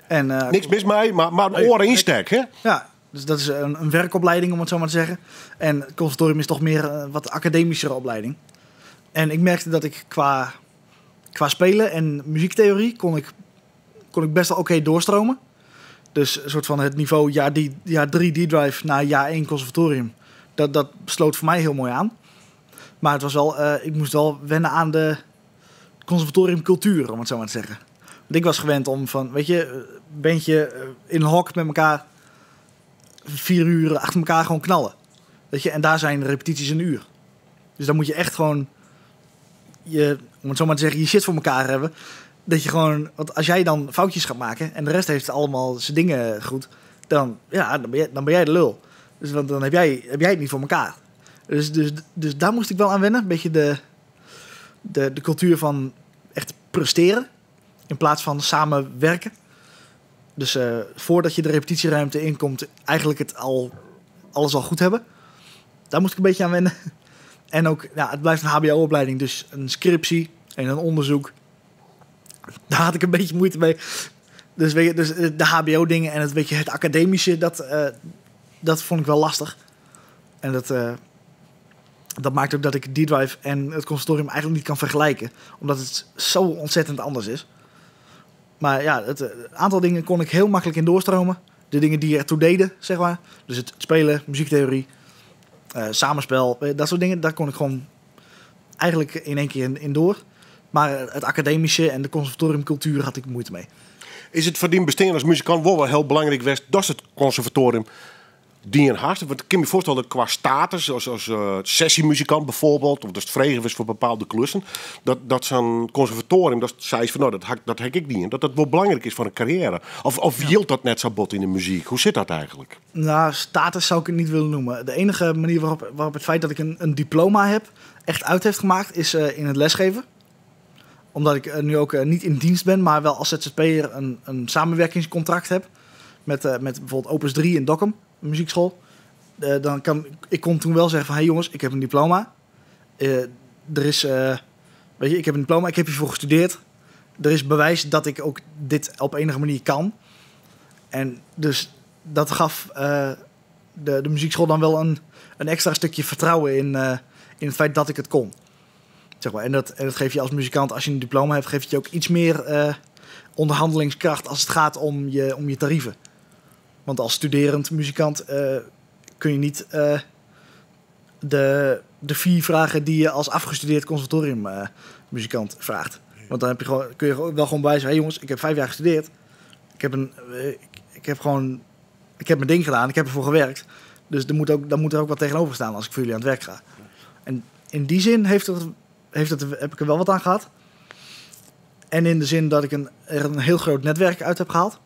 En, Niks mis mei, mar in oare ynstek, hè? Ja, dus dat is een werkopleiding, om het zo maar te zeggen. En het conservatorium is toch meer een wat academischere opleiding. En ik merkte dat ik qua spelen en muziektheorie kon ik best wel oké doorstromen. Dus een soort van het niveau jaar 3 D-Drive naar jaar 1 conservatorium. Dat sloot voor mij heel mooi aan. Maar ik moest wel wennen aan de conservatoriumcultuur, om het zo maar te zeggen. Want ik was gewend om van, weet je, bandje in een hok met elkaar 4 uur achter elkaar gewoon knallen. Weet je, en daar zijn repetities een uur. Dus dan moet je echt gewoon, je, om het zo maar te zeggen, je shit voor elkaar hebben. Dat je gewoon, want als jij dan foutjes gaat maken en de rest heeft allemaal zijn dingen goed, dan ben jij de lul. Dus want dan heb jij het niet voor elkaar. Dus daar moest ik wel aan wennen. Een beetje de cultuur van echt presteren in plaats van samenwerken. Dus voordat je de repetitieruimte inkomt, eigenlijk alles al goed hebben. Daar moest ik een beetje aan wennen. En ook, het blijft een H B O-opleiding, dus een scriptie en een onderzoek. Daar had ik een beetje moeite mee. Dus, weet je, dus de H B O-dingen en het academische, dat vond ik wel lastig. En dat maakt ook dat ik D-Drive en het conservatorium eigenlijk niet kan vergelijken. Omdat het zo ontzettend anders is. Maar het aantal dingen kon ik heel makkelijk in doorstromen. De dingen die ertoe deden. Dus het spelen, muziektheorie, samenspel, dat soort dingen. Daar kon ik gewoon eigenlijk in één keer in door. Maar het academische en de conservatoriumcultuur had ik moeite mee. Is het voor die bestaan als muzikant wel heel belangrijk geweest dat het conservatorium die een haast? Want ik kan me voorstellen dat qua status, als sessiemuzikant bijvoorbeeld, of dat het vregen is voor bepaalde klussen, dat zo'n conservatorium, dat zei van, nou, dat hak ik niet in, dat dat wel belangrijk is voor een carrière. Of hield dat net zo bot in de muziek? Hoe zit dat eigenlijk? Status zou ik het niet willen noemen. De enige manier waarop het feit dat ik een diploma heb echt uit heeft gemaakt, is in het lesgeven. Omdat ik nu ook niet in dienst ben, maar wel als Z Z P'er een samenwerkingscontract heb met bijvoorbeeld Opus 3 in Dokkum, een muziekschool. Ik kon toen wel zeggen van, hey jongens, ik heb een diploma. Er is, weet je, ik heb een diploma, ik heb hiervoor gestudeerd. Er is bewijs dat ik ook dit op enige manier kan. En dus dat gaf de muziekschool dan wel een extra stukje vertrouwen in het feit dat ik het kon. En dat geeft je als muzikant, als je een diploma hebt, geeft het je ook iets meer onderhandelingskracht als het gaat om je tarieven. Want als studerend muzikant kun je niet de fee vragen die je als afgestudeerd conservatorium muzikant vraagt. Want dan kun je wel gewoon bewijzen, hey jongens, ik heb 5 jaar gestudeerd. Ik heb een ik, ik heb gewoon, ik heb mijn ding gedaan, ik heb ervoor gewerkt. Dus dan moet er ook wat tegenover staan als ik voor jullie aan het werk ga. En in die zin heb ik er wel wat aan gehad. En in de zin dat ik er een heel groot netwerk uit heb gehaald.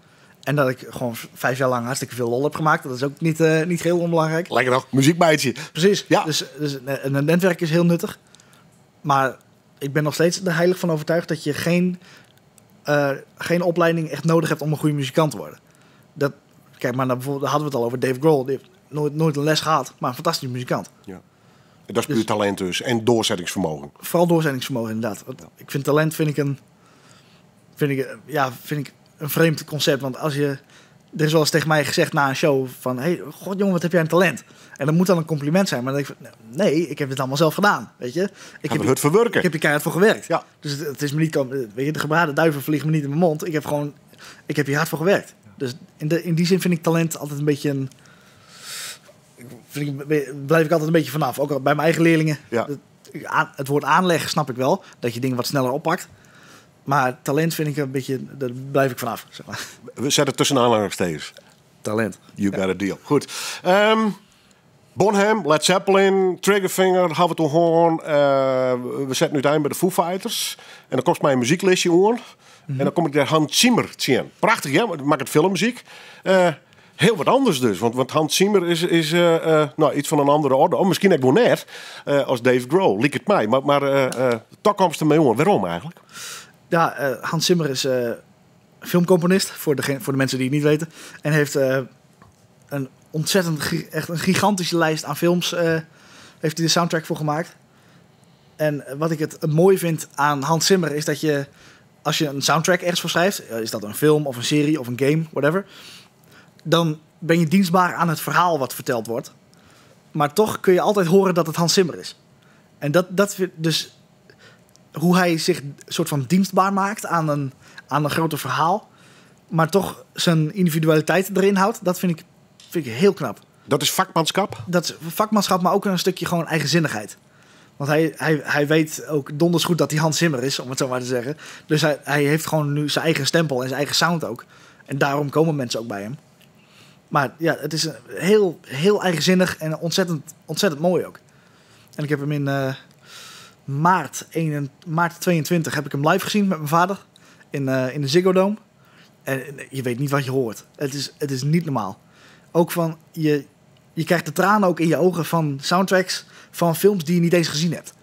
En dat ik gewoon 5 jaar lang hartstikke veel lol heb gemaakt. Dat is ook niet heel onbelangrijk. Lekker nog, muziekmeidje. Precies. Dus een netwerk is heel nuttig. Maar ik ben nog steeds er heilig van overtuigd dat je geen opleiding echt nodig hebt om een goede muzikant te worden. Dat, kijk maar naar bijvoorbeeld, daar hadden we het al over Dave Grohl. Die heeft nooit een les gehad, maar een fantastische muzikant. En dat is puur talent dus en doorzettingsvermogen. Vooral doorzettingsvermogen, inderdaad. Want ik vind talent vind ik een, vind ik, ja, vind ik een vreemd concept. Want er is wel eens tegen mij gezegd na een show van, hey, god jongen, wat heb jij een talent? En dat moet dan een compliment zijn. Maar dan denk ik van, nee, ik heb dit allemaal zelf gedaan. Weet je? Ik Gaat het hard verwerken. heb hier keihard voor gewerkt. Dus het is me niet, weet je, de gebraden duiven vliegen me niet in mijn mond. Ik heb gewoon, ik heb hier hard voor gewerkt. Dus in die zin vind ik talent altijd een beetje een, vind ik, blijf ik altijd een beetje vanaf. Ook al bij mijn eigen leerlingen. Het woord aanleg snap ik wel. Dat je dingen wat sneller oppakt. Maar talent vind ik een beetje, daar blijf ik vanaf. Zeg maar. We zetten tussen aanhalingstekens. Talent. You got a deal. Goed. Bonham, Led Zeppelin, Triggerfinger, Have It Horn. We zetten nu het eind bij de Foo Fighters. En dan komt mijn muzieklistje aan. En dan kom ik daar Hans Zimmer zien. Prachtig, hè? Maar maakt het filmmuziek. Heel wat anders dus. Want Hans Zimmer is iets van een andere orde. Of misschien ook wel net als Dave Grohl. Liek het mij. Maar toch kwam ze ermee om. Waarom eigenlijk? Ja, Hans Zimmer is filmcomponist. Voor de mensen die het niet weten. En heeft een ontzettend, echt een gigantische lijst aan films heeft hij de soundtrack voor gemaakt. En wat ik het mooi vind aan Hans Zimmer is dat je, als je een soundtrack ergens voor schrijft, is dat een film of een serie of een game, whatever, dan ben je dienstbaar aan het verhaal wat verteld wordt. Maar toch kun je altijd horen dat het Hans Zimmer is. En dat vind, dus hoe hij zich soort van dienstbaar maakt aan een groter verhaal, maar toch zijn individualiteit erin houdt, dat vind ik heel knap. Dat is vakmanschap? Dat is vakmanschap, maar ook een stukje gewoon eigenzinnigheid. Want hij weet ook donders goed dat hij Hans Zimmer is, om het zo maar te zeggen. Dus hij heeft gewoon nu zijn eigen stempel en zijn eigen sound ook. En daarom komen mensen ook bij hem. Maar ja, het is heel, heel eigenzinnig en ontzettend, ontzettend mooi ook. En ik heb hem in maart 22 heb ik hem live gezien met mijn vader in de Ziggo Dome. En je weet niet wat je hoort. Het is niet normaal. Ook van, je krijgt de tranen ook in je ogen van soundtracks van films die je niet eens gezien hebt.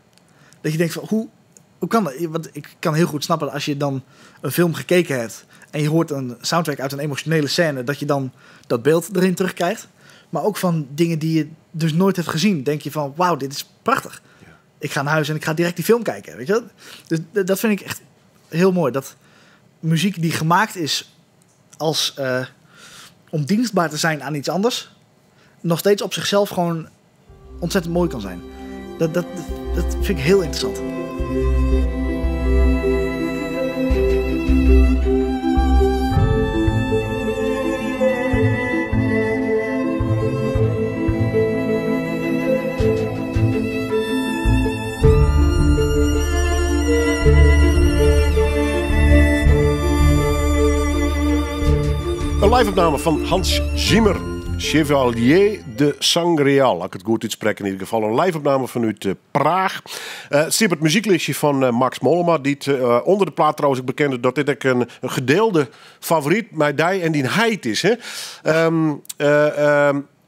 Dat je denkt van, hoe kan dat? Want ik kan heel goed snappen dat als je dan een film gekeken hebt en je hoort een soundtrack uit een emotionele scène, dat je dan dat beeld erin terugkrijgt. Maar ook van dingen die je dus nooit hebt gezien, denk je van, wauw, dit is prachtig. Ja. Ik ga naar huis en ik ga direct die film kijken. Weet je wel? Dus dat vind ik echt heel mooi. Dat muziek die gemaakt is als om dienstbaar te zijn aan iets anders, nog steeds op zichzelf gewoon ontzettend mooi kan zijn. Dat vind ik heel interessant. Een live-opname van Hans Zimmer, Chevalier de Sangreal. Als ik het goed uitspreek in ieder geval. Een live-opname vanuit Praag. Het is het muzieklistje van Max Mollema. Die het, onder de plaat trouwens ik bekende dat dit ook een gedeelde favoriet met die en die heid is. Hè?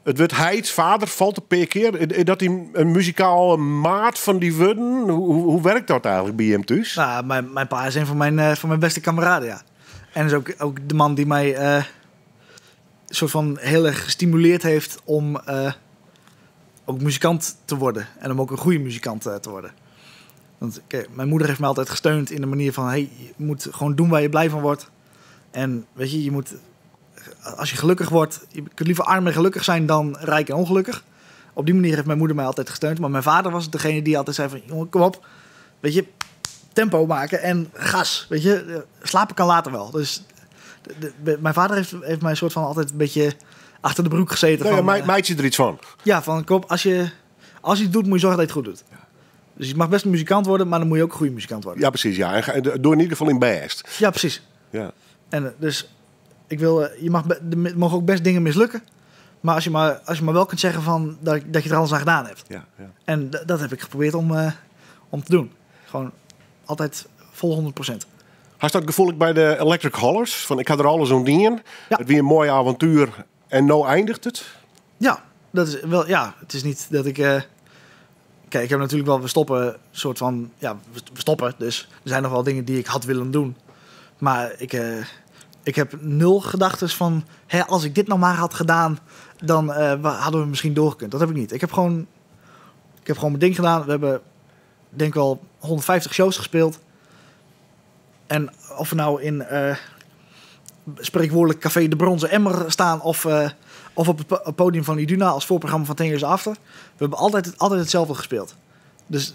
Het wordt heid, vader, valt een paar keer. Dat hij een muzikaal maat van die woorden. Hoe werkt dat eigenlijk bij hem thuis? Nou, mijn pa is een van mijn beste kameraden, ja. En is ook de man die mij soort van heel erg gestimuleerd heeft om ook muzikant te worden. En om ook een goede muzikant te worden. Want kijk, mijn moeder heeft mij altijd gesteund in de manier van, hey, je moet gewoon doen waar je blij van wordt. En weet je, je moet, als je gelukkig wordt, je kunt liever arm en gelukkig zijn dan rijk en ongelukkig. Op die manier heeft mijn moeder mij altijd gesteund. Maar mijn vader was degene die altijd zei van, jongen, kom op. Weet je, tempo maken en gas. Weet je, slapen kan later wel. Dus mijn vader heeft mij soort van altijd een beetje achter de broek gezeten. Nou ja, van, meid je er iets van? Ja, van kom op, als je het doet, moet je zorgen dat je het goed doet. Ja. Dus je mag best een muzikant worden, maar dan moet je ook een goede muzikant worden. Ja, precies. Ja. En doe in ieder geval in best. Ja, precies. Ja. En dus ik wil, je mag, er mogen ook best dingen mislukken. Maar als je maar wel kunt zeggen van dat je er alles aan gedaan hebt. Ja, ja. En dat heb ik geprobeerd om te doen. Gewoon altijd vol 100%. Had dat gevoel ik bij de Electric Hollers? Van ik had er alles zo'n ding in. Ja. Het weer een mooi avontuur en nou eindigt het? Ja, dat is wel. Ja, het is niet dat ik. Kijk, ik heb natuurlijk wel, we stoppen, soort van, ja, we stoppen. Dus er zijn nog wel dingen die ik had willen doen. Maar ik heb nul gedachtes van, hè, als ik dit nou maar had gedaan, dan hadden we misschien doorgekund. Dat heb ik niet. Ik heb gewoon mijn ding gedaan. We hebben, denk ik wel, 150 shows gespeeld. En of we nou in spreekwoordelijk Café de Bronzen Emmer staan of op het podium van Iduna als voorprogramma van 10 Years After. We hebben altijd hetzelfde gespeeld. Dus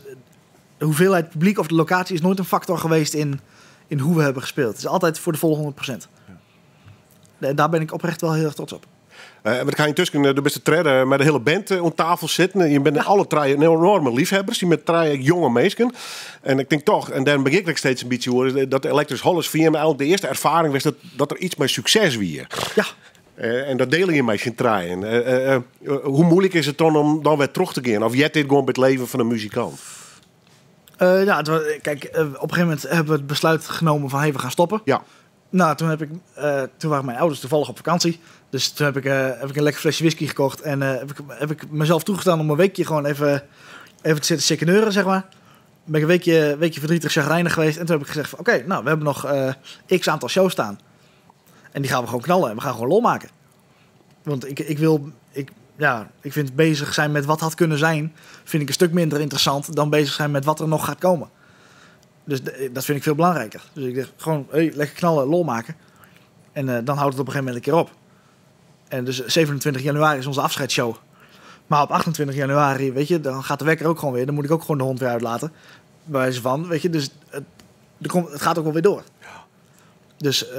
de hoeveelheid publiek of de locatie is nooit een factor geweest in hoe we hebben gespeeld. Het is altijd voor de volle 100%. Ja. En daar ben ik oprecht wel heel erg trots op. Want ik ha yntusken, do bist de tredde mei de hiele band oan tafel sitten. Je binne alle trije enorme liefhebbers. Je binne trije jonge minsken. En ik tink toch, en dêr begjin ik steeds in bytsje oer, dat de Electric Hollers foar jim eigentlik de earste erfaring west dat der iets mei sukses wie. En dat diele je mei syn trijen. Hoe moeilijk is it dan om dan wer troch te gean? Of heart dit gewoan by it leven fan in muzikant? Ja, het kijk, op een gegeven moment hebben we het besluit genomen van, hey, we gaan stoppen. Nou, toen heb ik toen waren mijn ouders toevallig op vakantie. Dus toen heb ik een lekker flesje whisky gekocht. En heb ik mezelf toegestaan om een weekje gewoon even te zitten sikkeneuren, zeg maar. Ben ik een weekje verdrietig, chagrijnig geweest. En toen heb ik gezegd van, oké, nou, we hebben nog x aantal shows staan. En die gaan we gewoon knallen en we gaan gewoon lol maken. Want ik, ik wil, ik, ja, ik vind bezig zijn met wat had kunnen zijn, vind ik een stuk minder interessant dan bezig zijn met wat er nog gaat komen. Dus dat vind ik veel belangrijker. Dus ik dacht gewoon, hey, lekker knallen, lol maken. En dan houdt het op een gegeven moment een keer op. En dus 27 januari is onze afscheidsshow. Maar op 28 januari, dan gaat de wekker ook gewoon weer. Dan moet ik ook gewoon de hond weer uitlaten. Bij wijze van, weet je, dus het, er komt, het gaat ook wel weer door. Dus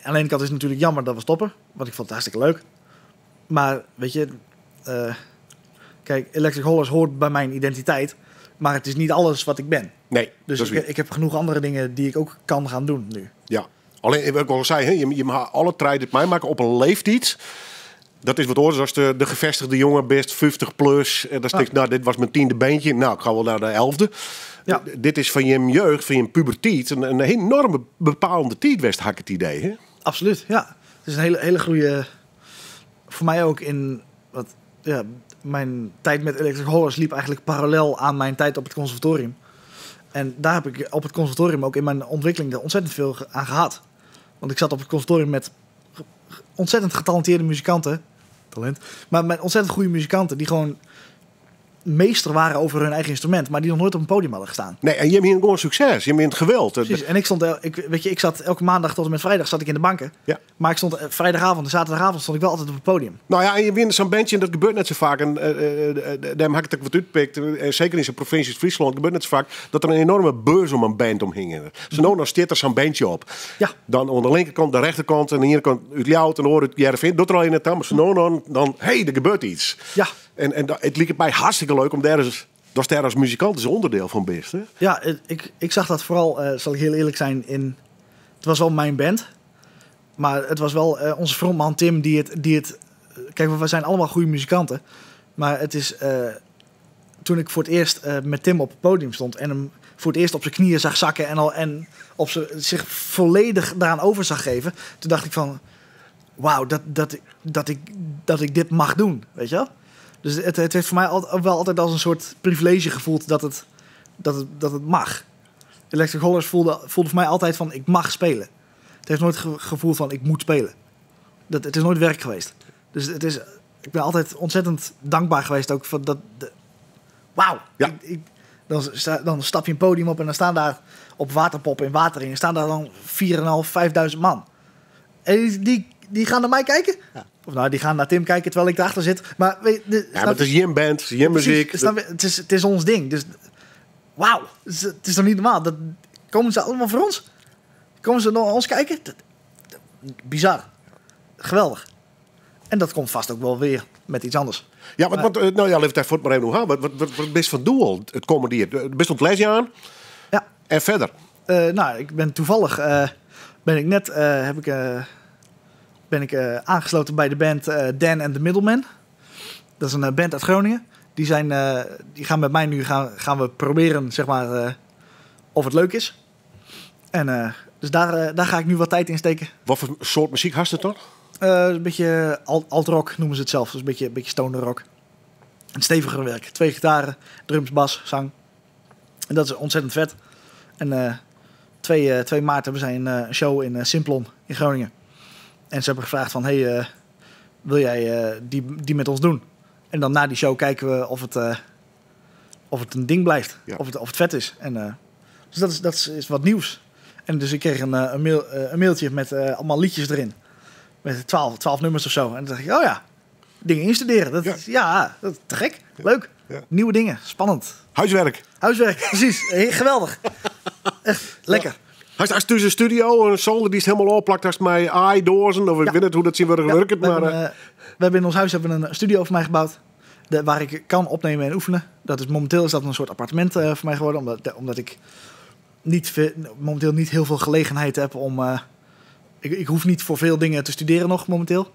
aan de ene kant is het natuurlijk jammer dat we stoppen. Want ik vond het hartstikke leuk. Maar, Electric Hollers hoort bij mijn identiteit. Maar het is niet alles wat ik ben. Nee, Dus dat is waar. ik heb genoeg andere dingen die ik ook kan gaan doen nu. Ja, alleen wat ik al zei, hè, je mag alle treinen het mij maken op een leeftijd. Dat is wat oors als de gevestigde jongen best, 50 plus. En dan steekt, nou, dit was mijn 10e beentje. Nou, ik ga wel naar de 11e. Dit is van je jeugd, van je puberteit, een enorme bepalende tijd, West, had ik het idee. Hè? Absoluut, ja. Het is een hele, hele goede... Voor mij ook in... Wat, ja, mijn tijd met Electric Hollers liep eigenlijk parallel aan mijn tijd op het conservatorium. En daar heb ik op het conservatorium ook in mijn ontwikkeling er ontzettend veel aan gehad. Want ik zat op het conservatorium met ontzettend getalenteerde muzikanten. Talent. Maar met ontzettend goede muzikanten die gewoon meester waren over hun eigen instrument, maar die nog nooit op een podium hadden gestaan. Nee, en je hebt hier gewoon succes. Je hebt het geweld. Precies. En ik stond el-, ik, weet je, ik zat elke maandag tot en met vrijdag zat ik in de banken. Maar ik stond vrijdagavond en zaterdagavond stond ik wel altijd op het podium. Nou ja, en je wint zo'n bandje en dat gebeurt net zo vaak. En daarom heb ik het ook wat uitgepikt. En zeker in zo'n provincie als Friesland gebeurt net zo vaak dat er een enorme beurs om een band omhing. Zo nou, dan stiert er zo'n bandje op. Dan aan de linkerkant, de rechterkant en aan de ene kant uit Ljouwert en de oor uit Heerenveen. Doet er al in het maar zo nou, dan, hey, er gebeurt iets. En het liep mij hartstikke leuk om daar eens, dat is daar als muzikant eens onderdeel van bent, hè? Ja, ik zag dat vooral, zal ik heel eerlijk zijn, in... Het was wel mijn band, maar het was wel onze frontman Tim die het, die het... Kijk, we zijn allemaal goede muzikanten, maar het is... Toen ik voor het eerst met Tim op het podium stond en hem voor het eerst op zijn knieën zag zakken en zich volledig daaraan over zag geven, toen dacht ik van, wauw, dat ik dit mag doen, weet je wel? Dus het heeft voor mij wel altijd als een soort privilege gevoeld dat het mag. Electric Hollers voelde voor mij altijd van, ik mag spelen. Het heeft nooit gevoeld van, ik moet spelen. Het is nooit werk geweest. Dus ik ben altijd ontzettend dankbaar geweest ook voor dat... Wauw! Dan stap je een podium op en dan staan daar op Waterpop in Wateringen, staan daar dan vier en een half, 5.000 man. En die gaan naar mij kijken? Of nou, die gaan naar Tim kijken terwijl ik erachter zit. Maar, weet je, de, Ja, snap maar het is je band, het is je Precies, muziek. snap je? Het is ons ding. Dus wauw, het is toch niet normaal. Dat, komen ze allemaal voor ons? Komen ze naar ons kijken? Bizar. Geweldig. En dat komt vast ook wel weer met iets anders. Ja, want nou ja, leef daar voort maar even nog aan. Wat is van doel het komende jaar? Bist op het lesje aan? Ja. En verder? Nou, ik ben toevallig ben ik net heb ik ben ik aangesloten bij de band Dan and the Middleman. Dat is een band uit Groningen. Die gaan met mij nu gaan we proberen, of het leuk is. En dus daar ga ik nu wat tijd in steken. Wat voor soort muziek had het dan? Een beetje alt-rock noemen ze het zelf. Dus een beetje stoner rock. Een steviger werk. 2 gitaren, drums, bas, zang. En dat is ontzettend vet. En 2 maart hebben zij een show in Simplon in Groningen. En ze hebben gevraagd van, hey, wil jij die met ons doen? En dan na die show kijken we of het een ding blijft. Of het vet is. En dus dat is wat nieuws. En dus ik kreeg een mailtje met allemaal liedjes erin. Met 12 nummers of zo. En toen dacht ik, oh ja, dingen instuderen. Dat is, ja, dat is te gek. Leuk. Nieuwe dingen. Spannend. Huiswerk. Huiswerk, precies. Hey, geweldig. Echt lekker. Ja. Hast thús in studio, in solder dy'tst helemaal opplakt hast mei aaidoazen? Of ik Ja. wit net hoe't dat tsjintwurdich Ja, wurket, maar... we hebben in ons huis hebben we een studio voor mij gebouwd. Waar ik kan opnemen en oefenen. Momenteel is dat een soort appartement voor mij geworden. Omdat ik momenteel niet heel veel gelegenheid heb om... Ik hoef niet voor veel dingen te studeren nog momenteel.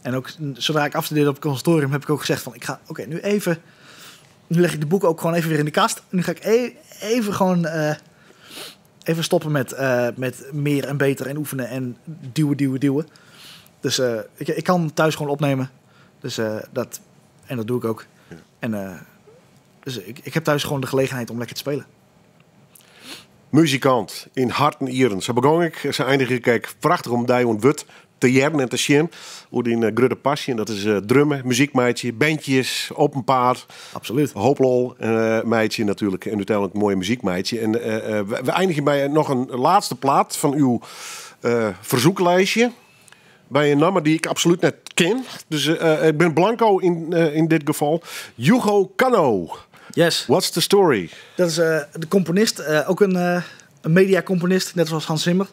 En ook zodra ik afstudeerde op het conservatorium heb ik ook gezegd van... Ik ga, oké, nu even... Nu leg ik de boeken ook gewoon even weer in de kast. En nu ga ik even gewoon... even stoppen met meer en beter en oefenen en duwen, duwen, duwen. Dus ik kan thuis gewoon opnemen. En dat doe ik ook. En dus ik heb thuis gewoon de gelegenheid om lekker te spelen. Muzikant in hart en ieren. Zo begon ik, ze eindig ik, kijk, prachtig om die ontwut te jaren en te zien. Hoe die grote passie, en dat is drummen, muziekmeidje, bandjes, op een paard. Absoluut. Hoop lol meidje natuurlijk. En uiteindelijk een mooie muziekmeidje. En we eindigen bij nog een laatste plaat van uw verzoeklijstje. Bij een nummer die ik absoluut net ken. Dus ik ben blanco in dit geval. Hugo Cano. Yes. What's the story? Dat is de componist, ook een mediacomponist, net zoals Hans Zimmer.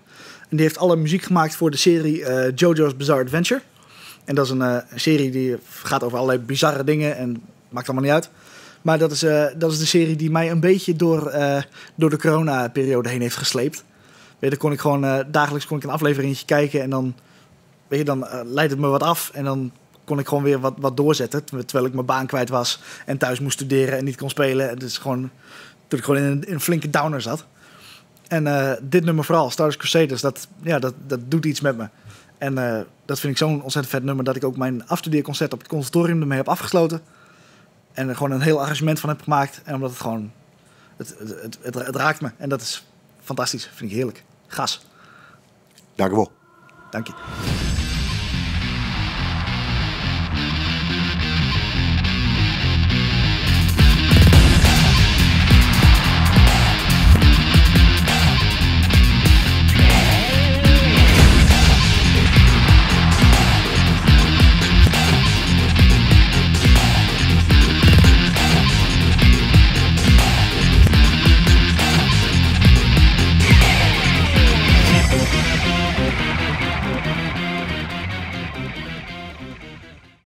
En die heeft alle muziek gemaakt voor de serie JoJo's Bizarre Adventure. En dat is een serie die gaat over allerlei bizarre dingen en maakt allemaal niet uit. Maar dat is de serie die mij een beetje door de coronaperiode heen heeft gesleept. Dan kon ik gewoon dagelijks kon ik een afleveringetje kijken en dan leidde het me wat af. En dan kon ik gewoon weer wat doorzetten, terwijl ik mijn baan kwijt was en thuis moest studeren en niet kon spelen. En dus gewoon, toen ik gewoon in een flinke downer zat. En dit nummer vooral, Stardust Crusaders, dat doet iets met me. En dat vind ik zo'n ontzettend vet nummer dat ik ook mijn afstudeerconcert op het conservatorium ermee heb afgesloten. En er gewoon een heel arrangement van heb gemaakt. En omdat het gewoon, het, het, het, het, het raakt me. En dat is fantastisch, vind ik heerlijk. Gas. Dank u wel. Dank je.